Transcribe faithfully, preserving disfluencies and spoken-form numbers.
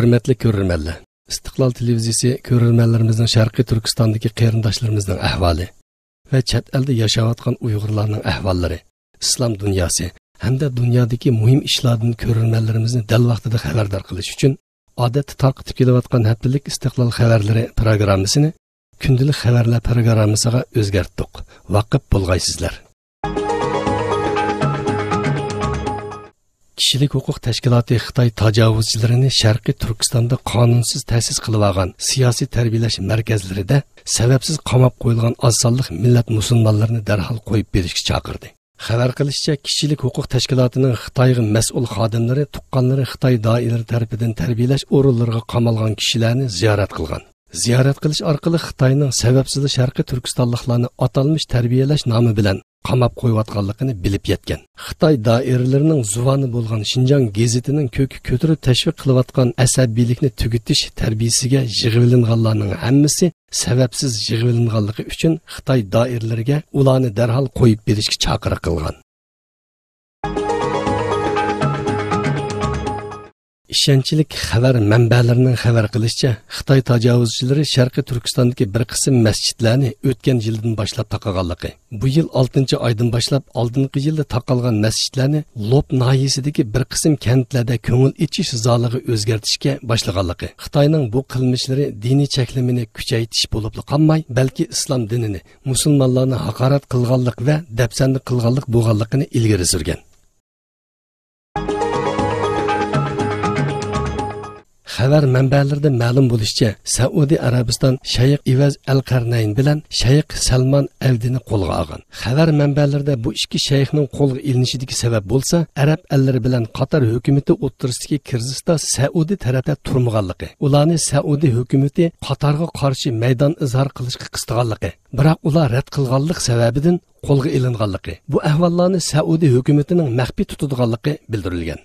ھۆرمەتلىك كۆرۈرمەنلەر، ئىستىقلال تېلېۋىزىيىسى كۆرۈرمەنلىرىمىزنىڭ شەرقىي تۈركىستاندىكى قېرىنداشلىرىمىزنىڭ ئەھۋالى ۋە چەت ئەلدە ياشاۋاتقان ئۇيغۇرلارنىڭ ئەھۋاللىرى، ئىسلام دۇنياسى ھەمدە دۇنيادىكى مۇھىم ئىشلاردىن كۆرۈرمەنلىرىمىزنى دەل ۋاقتىدا خەۋەردار قىلىش ئۈچۈن، ئادەتتە تارقىتىپ كېلىۋاتقان ھەپتىلىك ئىستىقلال خەۋەرلىرى پىروگراممىسىنى كۈندىلىك خەۋەرلەر پىروگراممىسىغا ئۆزگەرتتۇق. ۋاقىپ بولغايسىزلەر. كىشىلىك ھوقۇق تەشكىلاتى خىتاي تاجاۋۇزچىلىرىنى شەرقىي تۈركىستاندا قانۇنسىز تەسىس قىلىۋالغان سىياسىي تەربىيەلەش مەركەزلىرىدە سەۋەبسىز قاماپ قويۇلغان ئاز سانلىق مىللەت مۇسۇلمانلىرىنى دەرھال قويۇپ بېرىشكە چاقىردى. خەۋەر قىلىشىچە، كىشىلىك ھوقۇق تەشكىلاتىنىڭ خىتايغا مەسئۇل خادىملىرى تۇغقانلىرى خىتاي دائىرىلىرى تەرىپىدىن تەربىيەلەش ئورۇنلىرىغا قامالغان كىشىلەرنى زىيارەت قىلغان. زىيارەت قىلىش ئارقىلىق خىتاينىڭ سەۋەبسىزلا شەرقىي تۈركىستانلىقلارنى ئاتالمىش تەربىيەلەش نامى بىلەن قاماپ قويۇۋاتقانلىقىنى بىلىپ يەتكەن. خىتاي دائىرىلىرىنىڭ زۇۋانى بولغان شىنجاڭ گېزىتىنىڭ كۆكى كۆتۈرۈپ تەشۋىق قىلىۋاتقان ئەسەبىيلىكنى تۈگىتىش تەربىيىسىگە يىغىۋېلىنغانلارنىڭ ھەممىسى سەۋەبسىز يىغىۋېلىنغانلىقى ئۈچۈن خىتاي دائىرىلىرىگە ئۇلارنى دەرھال قويۇپ بېرىشكە چاقىرىق قىلغان. ئىشەنچلىك خەۋەر مەنبەلىرىنىڭ خەۋەر قىلىشىچە، خىتاي تاجاۋۇزچىلىرى شەرقىي تۈركىستاندىكى بىر قىسىم مەسچىتلەرنى ئۆتكەن يىلدىن باشلاپ تاقىغانلىقى، بۇ يىل ئالتىنچى ئايدىن باشلاپ ئالدىنقى يىلدا تاقالغان مەسچىتلەرنى لوپ ناھىيەسىدىكى بىر قىسىم كەنتلەردە كۆڭۈل ئېچىش زالىغا ئۆزگەرتىشكە باشلىغانلىقى، خىتاينىڭ بۇ قىلمىشلىرى دىنىي چەكلىمىنى كۈچەيتىش بولۇپلا قالماي، بەلكى ئىسلام دىنىنى، مۇسۇلمانلارنى ھاقارەت قىلغانلىق ۋە دەپسەندە قىلغانلىق بولغانلىقىنى ئىلگىرى سۈرگەن. خەۋەر مەنبەلىرىدە مەلۇم بولۇشىچە، سەئۇدى ئەرەبىستان شەيخ ئىۋەز ئەل قەرنەين بىلەن شەيخ سەلمان ئەۋدىنى قولغا ئالغان. خەۋەر مەنبەلىرىدە بۇ ئىككى شەيخنىڭ قولغا ئېلىنىشىدىكى سەۋەب بولسا، ئەرەب ئەللىرى بىلەن قاتار ھۆكۈمىتى ئوتتۇرىسىدىكى كىرىزىستا سەئۇدى تەرەپتە تۇرمىغانلىقى، ئۇلارنى سەئۇدى ھۆكۈمىتى قاتارغا قارشى مەيدان ئىزھار قىلىشقا قىستىغانلىقى، بىراق ئۇلار رەت قىلغانلىق سەۋەبىدىن قولغا ئېلىنغانلىقى، بۇ ئەھۋاللارنى سەئۇدى ھۆكۈمىتىنىڭ مەخپىي تۇتىدىغانلىقى بىلدۈرۈلگەن.